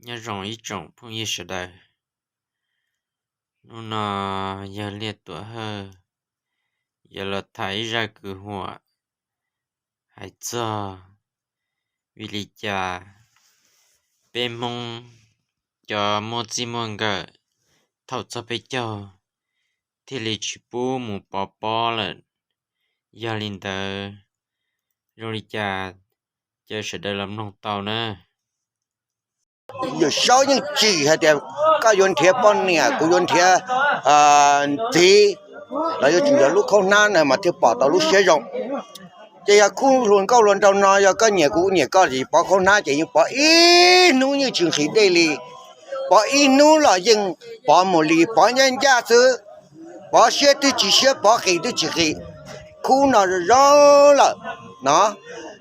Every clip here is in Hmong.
Nyob zoo ib tsoom phooj ywg sawv daws, hnub no yawg Liaj Tuam Hawj yuav los tham ib zaj kwv huam hais txog vim li cas peb Hmoob cov muaj txij muaj nkawm thaum txog peb caug thiaj li tsis pub mus pov pob lawm. Yog li ntawd, zoo li cas caw sawv daws los mloog tau na. Yawm Saub yeej tsim hais tias koj yuav nrhiav poj niam, kuv yuav nrhiav txiv, los yuav tsum yog lub khaub hnab na mas thiaj pom tau lub siab zoo. Ces yog khub hluas nkauj hluas nraug no yog koj nyiam kuv nyiam koj ces pov khaub hnab ces yeej pov ib hnub yeej tsis nqhis dej li, pov ib hnub los yeej pov mus li, pov ncaj ncaj xwb, pov siab twb tsis siab, pov qis twb tsis qis, khub no zoo lawm no.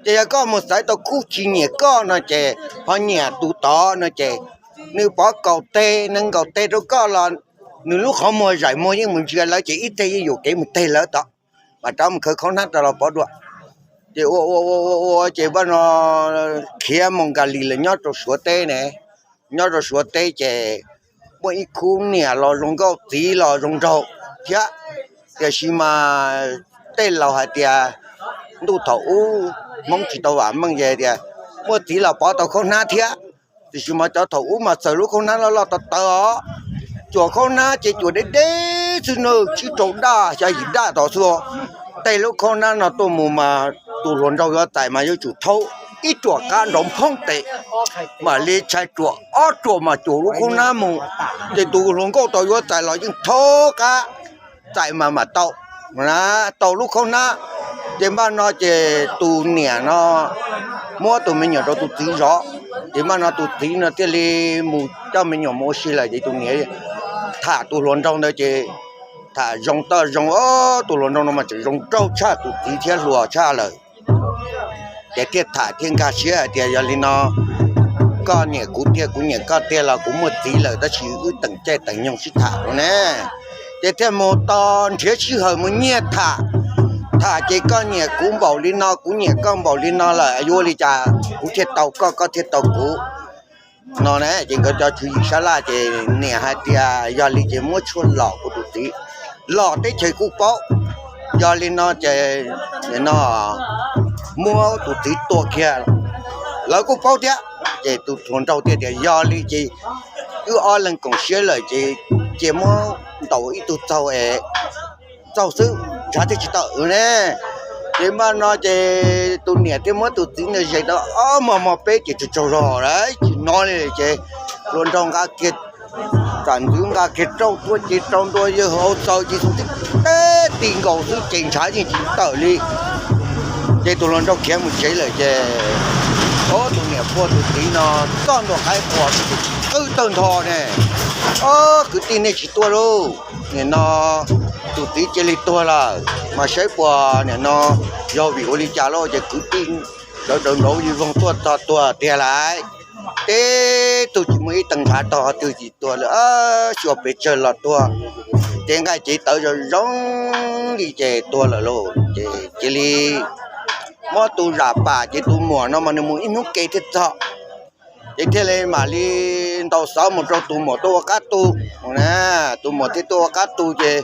Ces yog koj mus xaiv tau khub tsis nyiam koj no ces ho nyiam tus tod no ces nws pov kaum teg nees nkaum teg rau koj los nws lub qhov muag zaim muag yeej mus ntsia lawv ces ib teg yeej yuam kev mus teg lawv tod, mas rov mus khawv khaub hnab rau los pov dua. Ces ua ua ua ua ces vaj no khiav mus Nkas Lis lawm nyob rau Suav teb ne. Nyob rau Suav teb ces muaj ib khub niam los zoo nkauj txiv los zoo nraug thiab. Tiam sis mas tej laus hais tias ntuj thaum ub Hmoob tsis tau vam meej ces tias muaj txiv los pov tau khaub hnab thiab. Tiam sis mas cov thaum ub mas txawm lub khaub hnab loj loj tawv tawv os, cuam khaub hnab ces cuam deb deb xwb na, tsib rau daj xya yim daj tod xwb. Tej lub khaub hnab no tuaj mus mas tus hluas nraug yuav txais mas yuav tsum thaub ib ruam qab nrov phoob tes, mam li tshais ruam ob ruam mas cuam lub khaub hnab mus. Ces tus hluas nkauj tau yuav txais los yeej thaub qab txais mas mam tau, tau lub khaub hnab. Ces npaj no ces tus niam no muab tus me nyuam rau tus txiv zov. Ces npaj no tus txiv no thiaj li mus coj me nyuam mus ua si lawm ces tus niam tham tus hluas nraug ntawd ces tham zoo toj zoo, tus hluas nraug no mas tseem zoo nraug tshaj tus txiv thiab hluas tshaj lawm. Ces thiaj tham thiaj nkag siab hais tias yog li no koj nyiam kuv tiag kuv nyiam koj tiag los kuv muaj txiv lawm tab sis wb teem caij teem nyoog sib tham no ne. Ces thiaj mus tos nrhiav sij hawm mus nyiag tham. Tham ces koj nyiam kuv npaum li no kuv nyiam koj npaum li no lawm yuav ua li cas kuv thiaj tau koj koj thiaj tau kuv no ne. Ces nkawd cov tswv yim sab laj ces niam hais tias yog li ces muab tshuaj lom kuv tus txiv, lom teb chaws kuj paub. Yog li no ces no muab tus txiv tua kiag, lawv kuj paub thiab. Ces tus hluas nraug thiaj tias yog li ces wb ob leeg koom siab lawm ces cia muab ntaus ib tug txaug es txaug xwb ntshav thiaj tsis tawm ne. Ces npaj no ces tus niam thiaj muab tus txiv ntawd zes tau ob mos mos peb ces tsaug tsaug zog lawm tsis hnov li. Ces hluas nraug nqa kiag tam ntxwv nqa kiag rauj tuaj ces rau ntua yawg hauv txaws ces xub tib teb ti nkaus xwb ces ntshav yeej tsis tawm li. Ces tus hluas nraug khiav mus tsev lawm ces ob tus niam pua tus txiv no txoj ntua qaib qua qwb tawg ntho ne. Ob kwv tij nej tsis tuaj lauj, nim no tus txiv cia li tuag lawm mas saib puas nim no yog vim ua li cas lauj. Ces kwv tij sawv daws nrov yig voog tuaj txog tuag tiag lauj. Teb tug tsis muaj ib tee ntshav tog twg tsis tuag li, xyuas pes tsawg los tuag. Ces nqaij cev tawv zoo zoo li ces tuag lawm lauj. Ces cia li muab tus zam pam ces tus muam no mas nws mus ib hnub ke thiaj txog. Ces thiaj li mam li ntaus xov mus rau tus muam tuaj ua qab tu. Tus muam thiaj tuaj ua qab tu ces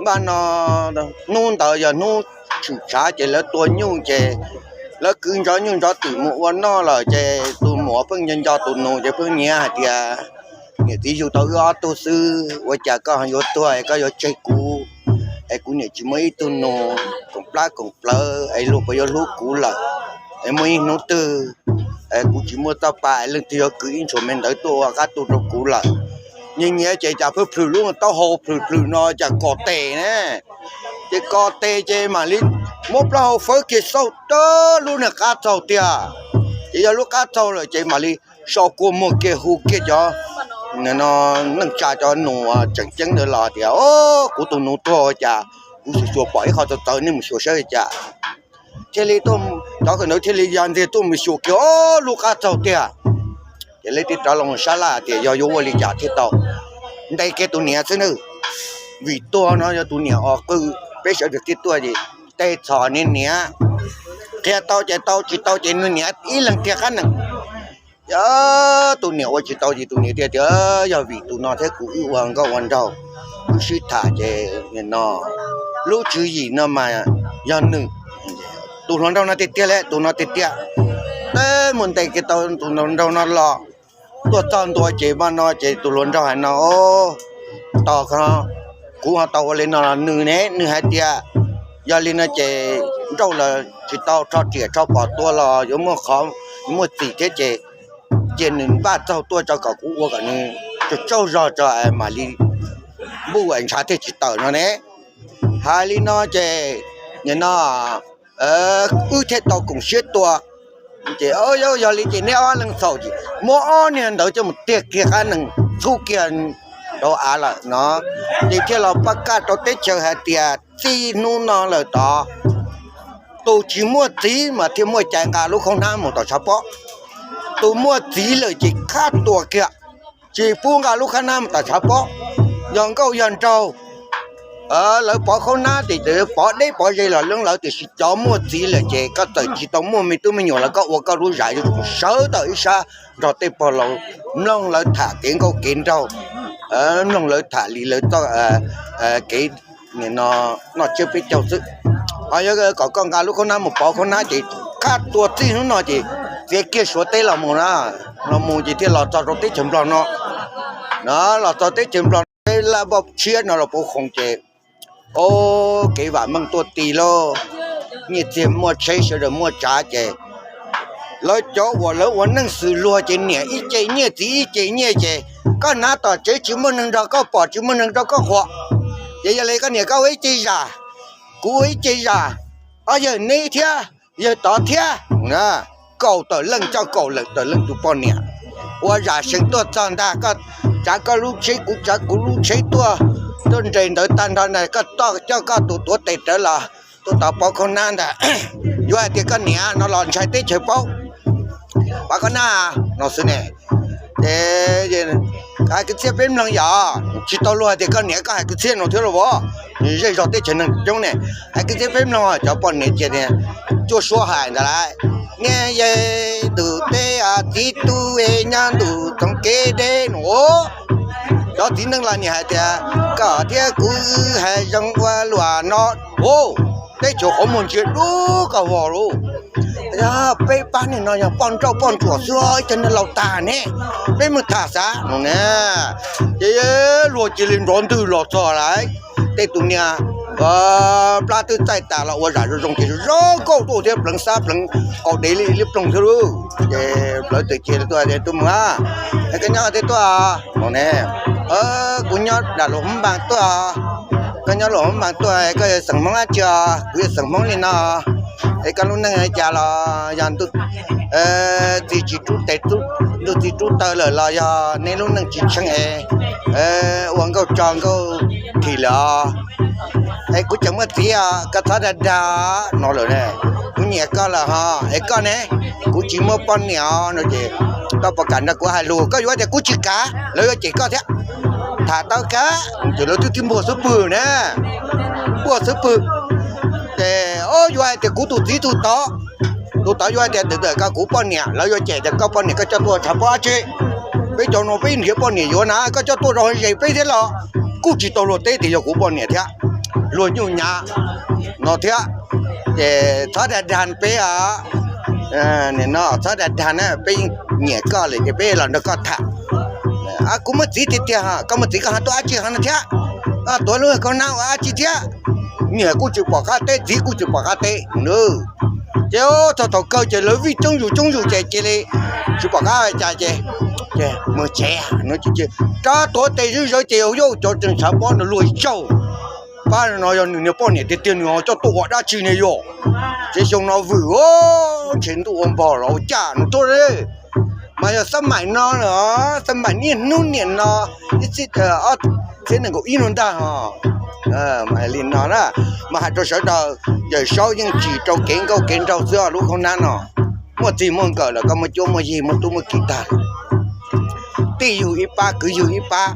npaj no hnub ntawd yog hnub tshwm tshav ces lawv tua nyuj ces lawv kwv ntsov nyuj ntsov twm mus ua noj lawm ces tus muam pheej nco nco tus nus ces pheej nyiav hais tias niam txiv yug tau wb ob tug xwb ua cas koj yuav tuag es koj yuav tseg kuv es kuv niam tsis muaj ib tug nus koom plab koom plawv es luag puas yuav hlub kuv lawm. Es muaj ib hnub twg es kuv tsis muaj txoj pa es leej twg yuav kwv ib ntshuas me ntawv tuaj ua qab tu rau kuv lawm. Nyiav nyiav ces cas pheej plhws lub taub hau plhws plhws no cas kos tes ne. Ces kos tes ces mam li muab plaub hau fawb kiag xauj rau lub niag qab txaug tiag. Ces yog lub qab txaug lawm ces mam li so kua muag kiag hu kiag cov neej tsa cov nus tseem ceeb ntawd los tias, Kuv tus nus tuag ua cas kuv xyuas xyuas pom ib qho txawv txawv, nej mus xyuas saib li cas. Thiaj li cov kawm ntawd thiaj li ya ntxiag tuaj mus xyuas kiag lub qab txaug tiag. Ces lawv thiaj rov los sab laj tias yog yuav ua li cas thiaj tau ntes kiag tus niam xwb nawb. Vim tuag no yog tus niam os qw, peb sawv daws thiaj tuaj ces teb txhos niam niam, qhia tau ces tau, tsis tau ces nws niam ib leeg tiag qab nees. Yog tus niam ua tsis tau ces tus niam tias tias yog vim tus no thiab kuv wb ua nkauj ua nraug, wb sib tham ces no lub tswv yim no mas yog nws. Tus hluas nraug no tiag tiag li, tus no tiag tiag. Tab mus ntes kiag tau tus hluas nraug no los, tuaj txog ntua ces mas no ces tus hluas nraug hais no, tos ko, kuv ho tau ua li no los nws ne, nws hais tias yog li no ces nrauj los tsis tau, rho riam rho phom tua los yuav muaj qhov, yuav muaj txim thiab ces cia nws npaj txaug tuaj tso kom kuv ua kom nws tsaug tsaug zog tso mam li npuj ntshav thiaj tsis tawm no ne. Hais li no ces nim no wb thiaj tau koom siab tua. Ces yog li ces neb ob leeg txhaum ces muab ob niag ntawd coj mus tiag kiag qab nees txhub kiag rau av lawm no. Ces thiaj los pab kaj rau teb chaws hais tias txij hnub no lawm tod, tus tsis muaj txiv mas thiaj muaj cai nqa lub khaub hnab mus tom tshav pob. Tus muaj txiv lawm ces khab tua kiag, tsis pub nqa lub khaub hnab mus tom tshav pob. Yog nkauj yog nraug, lawv pov khaub hnab ces pov deb pov ze los lawv, tiam sis cov muaj txiv lawm ces koj txawm tsis tau muaj me tub me nyuam los koj ua koj lub zam yuav tsum sawv tawm ib sab nrog tej pog laus mloog lawv tham kev nkauj kev nraug, mloog lawv tham li lawv txoj kev noj tsiab peb caug xwb. Ho yog kom koj nqa lub khaub hnab mus pov khaub hnab ces khab tua txij hnub no ces txiav kiag Suav teb los mus na, los mus ces thiaj los txog rau teb chaws Nplog no. No los txog teb chaws Nplog no peb laj npoj tshiab no los puv khoom ces o, kev vam meej tuaj ti lauj. Nyiaj txiag muaj tsheb sawv daws muaj tsav ces lawv cov uas lawv ua neej xws luag ces niam ib ce nyiaj txiv ib ce nyiaj ces koj hnav tom tsev tsis muaj neeg nrog koj pom tsis muaj neeg nrog koj qhuas. Ces yog li koj niam koj ua ib ce zam, kuv ua ib ce zam, ob yawg neb thiab yawg tod thiab, kaum tawm leej coj kaum tawm leej tus poj niam, ua zam seev tuaj txog ntag koj tsav koj lub tsheb kuv tsav kuv lub tsheb tuaj, tuaj nres ntawd tag nrho na koj coj koj tus tuav tes rawv los tuaj tod pov khaub hnab ntag. Yuav hais tias koj niam no los ntshai teb chaws paub. Pov khaub hnab no xwb ne. Ces hais kwv txhiaj peb mloog yom, tsis tau luag hais tias koj niam koj hais kwv txhiaj no thiab los as. Zej zog teb chaws neeg coob ne, hais kwv txhiaj peb mloog cov poj niam ces cuaj suab hais ntawd lawm. Niaj yog tus teb txiv tub nyob ntuj txoov kev deb no. Cov txiv neej los niam hais tias koj thiab kuv wb hais zoo ua luaj no. Teb chaws qhov muag ntsia dub koj vog lauj. Yog peb pab niag no yog poj nrauj poj ntsuam xwb, ib co niag laus tag ne, peb mus tham xav no ne. Ces luag cia li nrov ntwg los txog lawm. Tej tus niag plab twb txaij tas los ua zam zoo zoo ces zoo nkauj tuaj thiab pleev xab pleev qaum dev li ploog thiab lauj. Ces plawv tawm ces tuaj tias tuaj mus a, es koj nyob twg tuaj no ne. Kuv nyob dam Luam Hmoob Npas tuaj. Koj nyob Luam Hmoob Npas tuaj, koj yog xeem Hmoob dab tsi os? Kuv yog xeem Hmoob li no. Es koj lub neej li cas los yog ntuj txiv tsis rub tes, ntuj txiv rub taw lawm los yog neb lub neej tsis tsheej es ua nkauj tso nkauj thim lawm os? Es kuv tseem muaj txiv os, koj txhob dag dag no lawm ne. Kuv nyiam koj lawm hos, es koj ne? Kuv tsis muaj poj niam os no ces koj puas kam nrog kuv hais lus? Koj yuav tias kuv tsis kam lawv yuav cem koj thiab. Tham tau kab ces lawv twb tib npuaj xub pwg na, npuaj xub pwg. Ces yuav hais tias kuv tus txiv tus tod, tus tod yuav hais tias ntawm ko kuv poj niam, lawv yuav cem tias koj poj niam koj coj tuaj tshav pob dab tsi? Peb cov no peb nrhiav poj niam yuav na, koj coj tuaj rau ze peb thiab los kuj tsis tau luag teb tias yog kuv poj niam thiab, luag nyuj nyav no thiab. Ces txhob dag dag peb os, txhob dag dag na, peb yeej nyiam koj lawm ces peb los nrog koj tham. Kuv muaj txiv tiag tiag, koj muaj txiv koj ho tuaj dab tsi ho no thiab? Koj tuav lub khaub hnab ua dab tsi thiab? Niam kuj tsis pom qab teb, txiv kuj tsis pom qab teb. Ces txog thaum kawg ces lawv vij coob yus coob yus ces cia li tsis pom qab cas ces mus tsev. Rov tuav tes zawv zawv ces yuav cov tseem tshav pob ntawd luag zaug. Pab no yog nws niag poj niam tiag tiag nws ho coj tuaj ua dab tsi ne yom? Tsev xyoo no vwm ntshe ntuj ua npog los ua caj no tuaj li. Mas yog xab maim no, xab maim niaj hnub niam no, ib txhiab nees nkaum ib no ntag hos. Li no na, mas hais rau sawv daws, Yawm Saub yeej tsim rau kev nkauj kev nraug xwb os lub khaub hnab no. Muaj txij muaj nkawm lawm koj muaj cuab muaj yig muaj tub muaj kiv tag, tij yug ib pab kwv yug ib pab.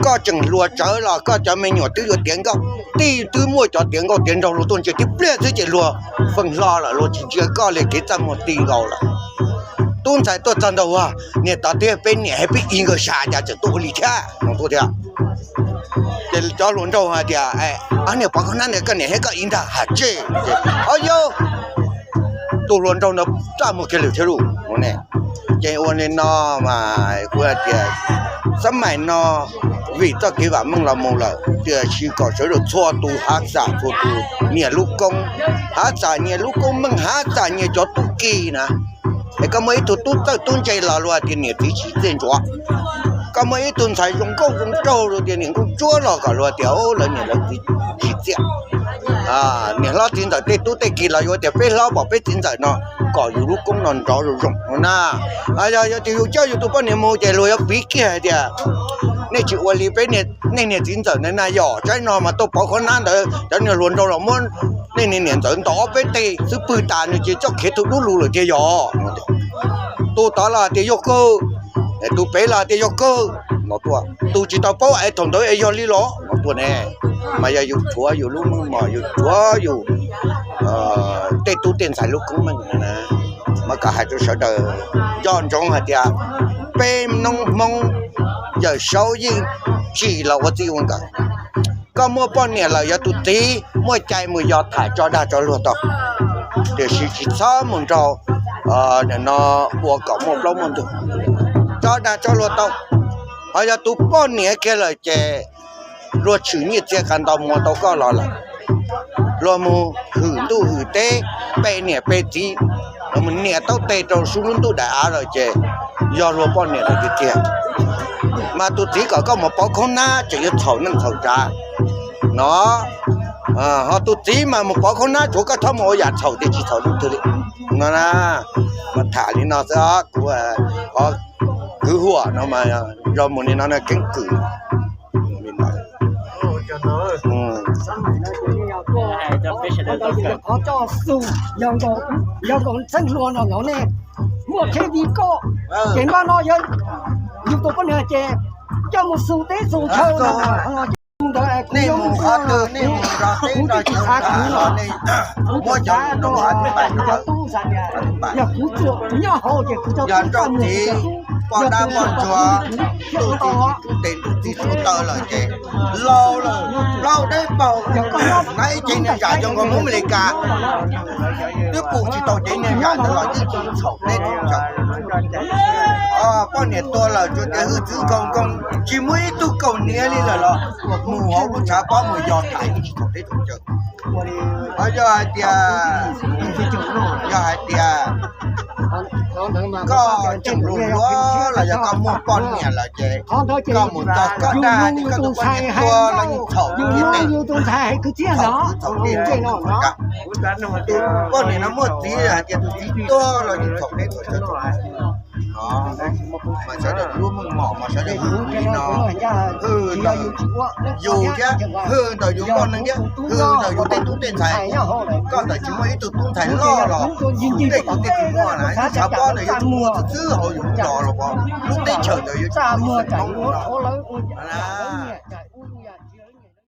Koj tseem hluas tsawv los koj cov me nyuam twb yuav tiav nkauj, tij twb muaj cov tiav nkauj tiav nraug luag tuaj ntsia tib pliag xwb ces luag feej hlo lawm, luag tsis ntsia koj li, kev txaj muag ti nkaus lawm. Tub ntxhais tuaj txog ntawd ua, niam tos tias peb niam thiab peb txiv nkawd sas cas tseem tuaj ua li thiab no tuaj thiab. Ces cov hluas nraug hais tias, Niam pov koj hnab ntawd koj niam thiab koj txiv ntag hais tseg. Ob yog tus hluas nraug no txaj muag kiag lawm thiab lauj. Ces ua li no mas kuv hais tias, xab mais no vim txoj kev vam meej los mus lawm, tiam sis kom sawv daws txhua tus hav xam txhua tus nyias lub koob, hav xam nyias lub koob meej, hav xam nyias cov tub ki na. Es koj muaj ib tug tub txawj tub ntse los luag tias niam txiv tsis txiaj ntsuav. Koj muaj ib tug ntxhais zoo nkauj zoo nraug luag tias niam nkauj ntsuab los kom luag tias lawv niam lawv txiv tsis txiaj. Niam hlob txiv ntxawm tej tub tej ki los yuav tias peb hlob pom peb txiv ntxawm no kom yus lub koob no nrov zoo zoo no na. Yog yog tias yus coj yus tus poj niam mus ces luag yuav piv kiag hais tias nej tsis ua li peb, nej niam txiv ntxawm ntawd na yog tsaib no mas tuaj pov qhov hnab ntawd cov niag hluas nraug los muab nej niam ntxawm ntaus ob peb teg xwb pwg tas nws ces coj khiav tu dub lug lawm tiag yog. Tus tod los tias yog kawg, tus pem los tias yog kawg no tuaj, tus tsis tau paub es thaum ntawd es yog li los no tuaj ne. Mas yog yus rhuav yus lub meej mom, yus rhuav yus tej tub tej ntxhais lub koob meej na, mas kom hais rau sawv daws nco ntsoov hais tias peb noob Hmoob Yawm Saub yeej tsim los ua txij ua nkawm. Koj muaj poj niam lawm yog tus txiv muaj cai mus yos tham tso dag tso luag tau, tiam sis tsis txhob mus nrog no ua kom muaj plaub muaj ntug, tso dag tso luag tau. Ho yog tus poj niam kiag lawm ces luag tshwm nyiaj txiag qas ntau mus tau koj los lawm, luag mus hwm ntuj hwm teb, pe niam pe txiv, luag mus nias taub teg rau sub lub ntuj daim av lawm ces yog luag poj niam lawm tiag tiag. Mas tus txiv kom koj mus pov khaub hnab tseem yuav txhaum neej txhaum tsav no, ho tus txiv mas mus pov khaub hnab tsuav koj txhob mus ua yam txhaum tias tsis txhaum twg li no na. Mas tham li no xwb, kuv kwv huam no mas yog mus li no keeb kwm li ntawd. Qhov coj xu, yog nkaus txheej hluas no no ne, muaj kheb vij koj, ces npaj no yog yus tus poj niam ces coj mus xu teb xu chaw no, ntawd kuv yuav mus ua, kuv twb tsis xav kuv los, kuv tsis xav rau cov tub xav tias yog kuv tsuam kuv nyob hauv ces kuv cov tub txaj muag, kuv cov tub, yog tus poj ntsuag, tus txiv tsis tub tes tus txiv tsis taw lawm ces laus lawm, plaub dawb paug, hnav ib cev niag zam zoo nkaus Hmoob Amelikas, twb pum tsis tau cev niag zam ntawd los yeej tsis txhaum teb txhaum chaw. Poj niam tuag lawm tsuas tias hwj txwv nkaus nkoos, tsis muaj ib tug kaus hniav li lawm los mus hauv lub tshav pob mus yos tham yeej tsis txhaum teb txhaum chaw. Ho yog hais tias, yog hais tias koj tseem hluas hluas los yog koj muaj poj niam lawm ces koj mus txog koj dag tias koj tus poj niam tuag los yeej txhaum kiag tej, txhaum kwv txhaum tij txhaum tsav. Tus poj niam no muaj txiv hais tias tus txiv tuag los yeej txhaum teb txhaum chaw. Mas sawv daws lub meej mom mas sawv daws hwm li no, hwm ntawm yus thiab, hwm ntawm yus poj niam thiab, hwm ntawm yus tej tub tej ntxhais. Koj ntawm tsis muaj ib tug tub ntxhais loj los tej kwv tej tij muaj na, tshav pob ntawd yuav tsum muaj xwb xwb hauv yus lub zos los, lub teb chaws ntawd yuav tsum muaj xeem Hmoob no.